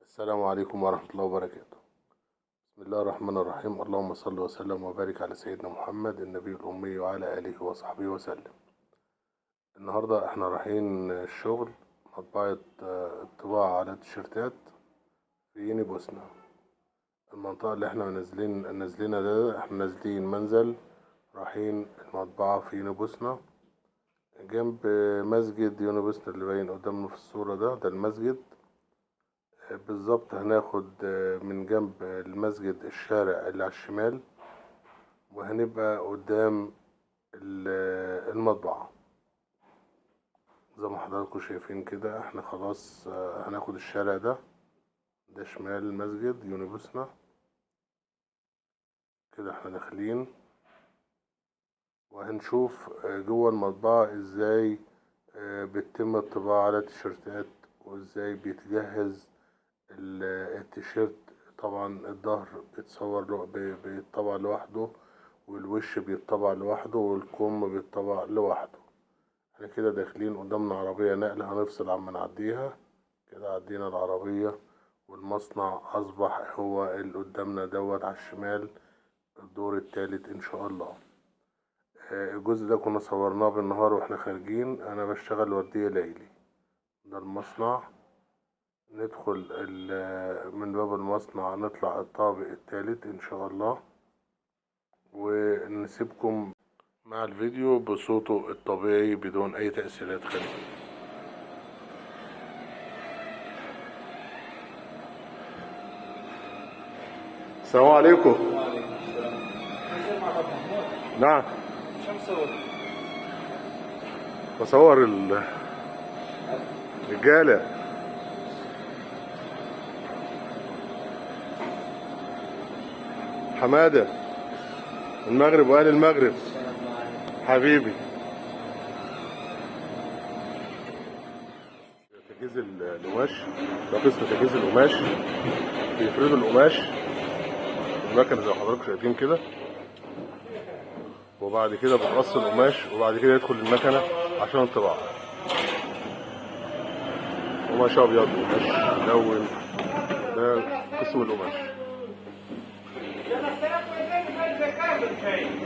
السلام عليكم ورحمة الله وبركاته. بسم الله الرحمن الرحيم. اللهم صل وسلم وبارك على سيدنا محمد النبي الأمي وعلى آله وصحبه وسلم. النهاردة احنا رايحين الشغل مطبعة الطباعة على التيشيرتات في يني بوسنة، المنطقة اللي احنا نازلينها ده. احنا نازلين منزل رايحين المطبعة في يني بوسنة جنب مسجد يني بوسنة اللي باين قدامنا في الصورة، ده المسجد بالظبط. هناخد من جنب المسجد الشارع اللي على الشمال وهنبقى قدام المطبعة زي ما حضراتكم شايفين كده. احنا خلاص هناخد الشارع ده شمال المسجد يني بوسنة كده. احنا داخلين وهنشوف جوه المطبعة ازاي بتتم الطباعة على التيشيرتات وازاي بيتجهز التيشيرت. طبعا الظهر بيتصور بيتطبع لوحده، والوش بيتطبع لوحده، والكم بيتطبع لوحده. احنا كده داخلين قدامنا عربية نقل هنفصل عما نعديها كده. عدينا العربية والمصنع أصبح هو اللي قدامنا دوت على الشمال، الدور التالت إن شاء الله. الجزء ده كنا صورناه بالنهار واحنا خارجين. أنا بشتغل وردية ليلي. ده المصنع، ندخل من باب المصنع نطلع الطابق الثالث إن شاء الله، ونسيبكم مع الفيديو بصوته الطبيعي بدون أي تأثيرات خارجية. السلام عليكم. وعليكم السلام. نعم. شو مصور؟ بصور الرجالة. حمادة المغرب وأهل المغرب حبيبي. تجهيز القماش ده قسم تجهيز القماش، بيفردوا القماش المكنة زي ما حضراتكم شايفين كده، وبعد كده بتقص القماش، وبعد كده يدخل المكنة عشان الطباعة. قماش أبيض وقماش ملون، ده قسم القماش.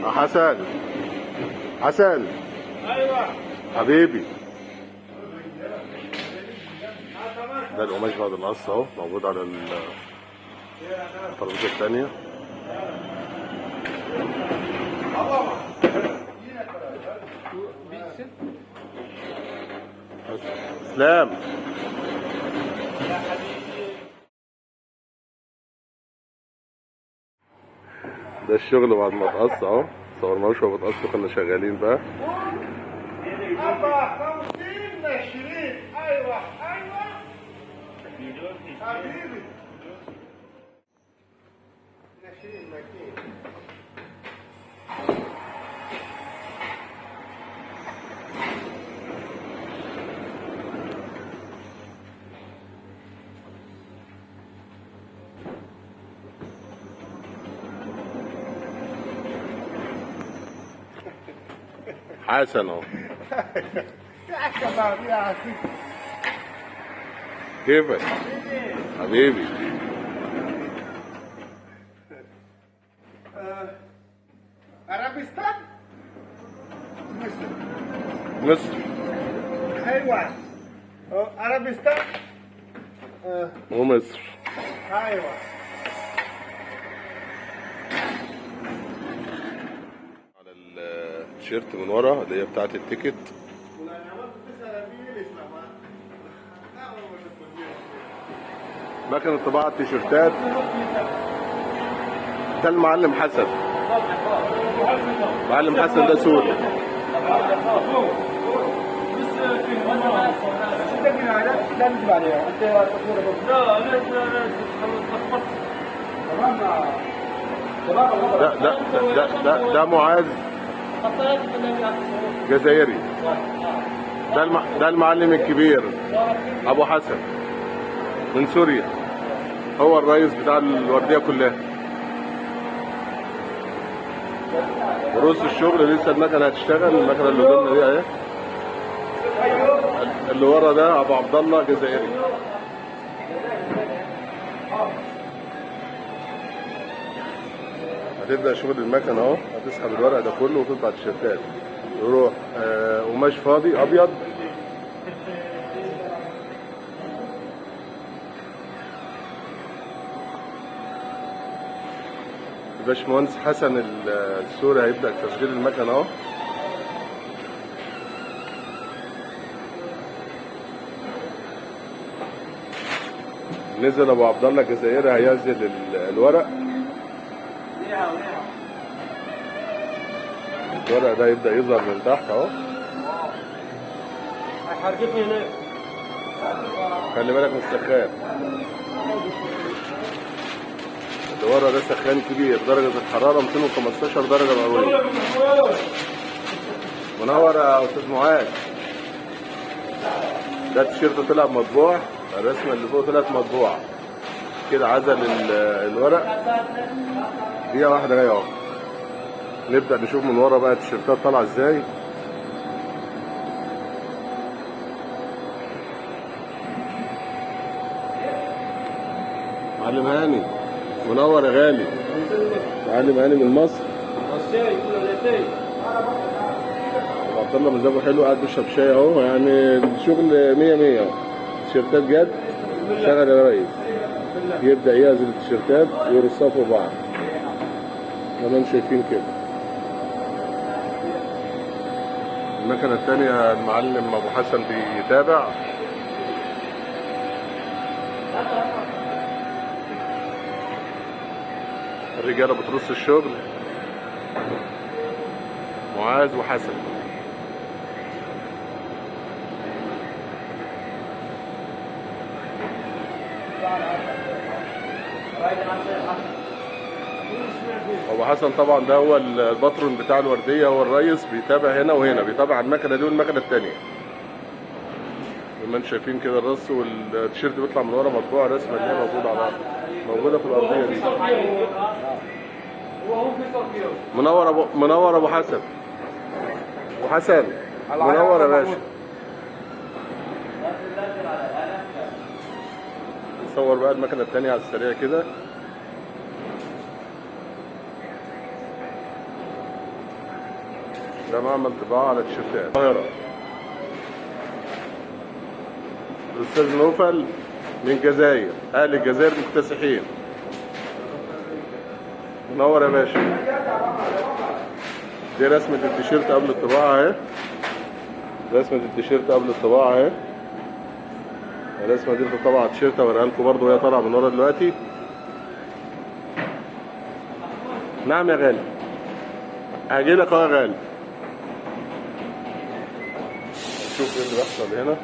حسن حسن، ايوه حبيبي. ده القماش بعد القص اهو موجود على الترابيزة الثانية. اسلام، ده الشغل بعد ما اتقص اهو، صورناهوش وهو بيتقص، كنا شغالين بقى. 54 20. ايوه ايوه حبيبي. 20 حسن اهو. يا شباب يا اخي، كيفك حبيبي؟ عربستان مصر. مصر ايوه عربستان ومصر. ايوه. على التيشيرت من ورا اللي هي بتاعت ال ticket. مكنة طباعة التيشيرتات. ده المعلم حسن. معلم حسن ده سوري. ده ده ده ده, ده معاذ جزائري. ده المعلم الكبير ابو حسن من سوريا، هو الرئيس بتاع الوردية كلها. رز الشغل لسه المكنه هتشتغل. المكنه اللي قدامنا دي اهي، اللي ورا ده ابو عبد الله جزائري. هتبدأ شغل المكنة اهو، هتسحب الورق ده كله وتطبع تيشيرتات. يروح قماش فاضي ابيض. الباشمهندس حسن السوري هيبدأ تشغيل المكنة اهو. نزل ابو عبد الله الجزائري هيعزل الورق. الورق ده يبدأ يظهر من تحت اهو. هيحرجتني هناك. خلي بالك من السخان. اللي ورا ده سخان كبير، درجة الحرارة 215 درجة مئوية. منور يا أستاذ معاذ. ده التيشيرت طلع مطبوع، الرسمة اللي فوق طلعت مطبوعة. كده عزل الورق. دقيقة واحدة جاية اهو. نبدأ نشوف من ورا بقى التيشيرتات طالعة ازاي. معلم هاني منور يا غالي. معلم هاني من مصر. عبد الله مزاجه حلو، قاعد بيشرب شاي اهو، يعني الشغل 100 100 اهو. التيشيرتات جت، شغل يا ريس. يبدأ يعزل التيشيرتات ويرصها فوق بعض زي ما انتم شايفين كده. المكنة التانية المعلم أبو حسن بيتابع. الرجالة بترص الشغل، معاذ وحسن. ابو حسن طبعا ده هو الباترون بتاع الوردية، هو الريس، بيتابع هنا وهنا، بيتابع المكنه دي والمكنه الثانية. زي ما انتم شايفين كده الرص، والتيشيرت بيطلع من ورا مطبوع، الرسمة اللي هي موجودة على موجودة في الارضية دي. منور ابو، منور ابو حسن. ابو حسن منور يا باشا. نصور بقى المكنه الثانية على السريع كده. ده معمل طباعة على تيشيرتات القاهرة. الأستاذ نوفل من الجزائر، أهل الجزائر مكتسحين. منور يا باشا. دي رسمة التيشيرت قبل الطباعة اهي. رسمة التيشيرت قبل الطباعة اهي. الرسمة دي بتطبع على التيشيرت، اوريها لكم برضه وهي طالعة من ورا دلوقتي. نعم يا غالي. هاجي لك اهو يا غالي. شوف ايه اللي بيحصل هنا.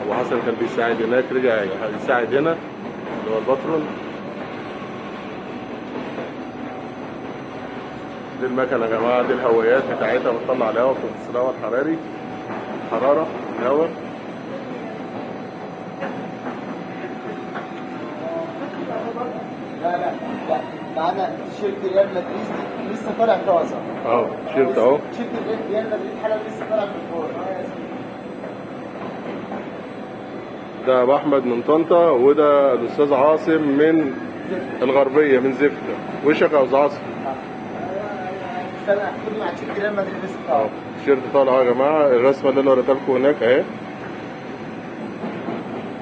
ابو حسن كان بيساعد هناك، رجع يساعد هنا اللي هو الباترون. دي المكنه يا جماعة، دي الهوايات بتاعتها، بتطلع الهواء، بتمتص الهواء الحراري، حرارة الهواء. لا لا لا، معانا تيشيرت ريال مدريد لسه طالع طازة اهو، تيشيرت اهو، تيشيرت ريال مدريد حالا لسه طالع من الفرن. ده ابو احمد من طنطا، وده الاستاذ عاصم من الغربية من زفته. وشك يا استاذ عاصم. استنى خد مع تيشيرت ريال مدريد لسه طالع. التيشيرت طالع اهو يا جماعة، الرسمة اللي انا وريتها لكم هناك اهي.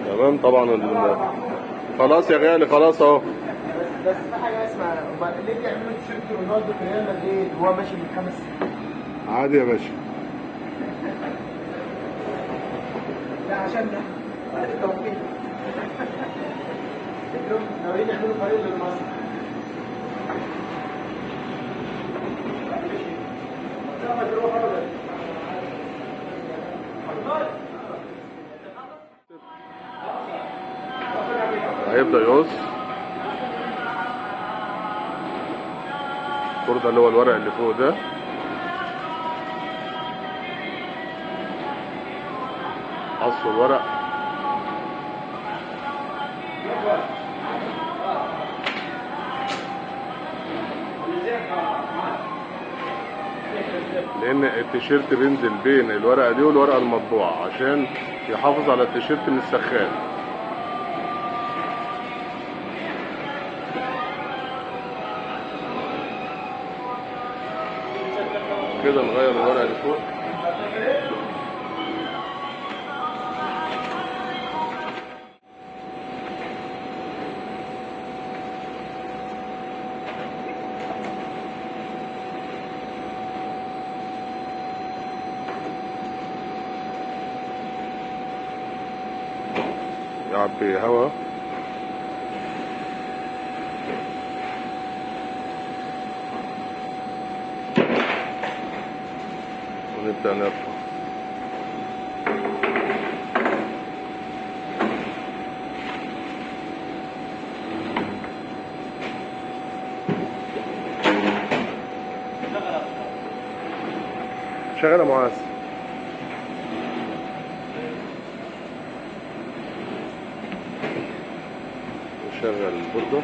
تمام طبعا. خلاص يا غالي، خلاص اهو. بس في حاجة اسمها، هما ليه بيعملوا تيشيرت رونالدو في ريال مدريد وهو ماشي من 5 سنين؟ عادي يا باشا. لا عشان ده التوقيت. ناويين يعملوا فريق للمصري. هيبدأ يقص الكور ده اللي هو الورق اللي فوق ده. قصوا الورق. لان التيشيرت بينزل بين الورقة دي والورقة المطبوعة عشان يحافظ على التيشيرت من السخان. كده نغير الورقة اللي فوق. يعبي هوا. ونبدأ نرفع. شغالة معاذ. نشغل البوردة.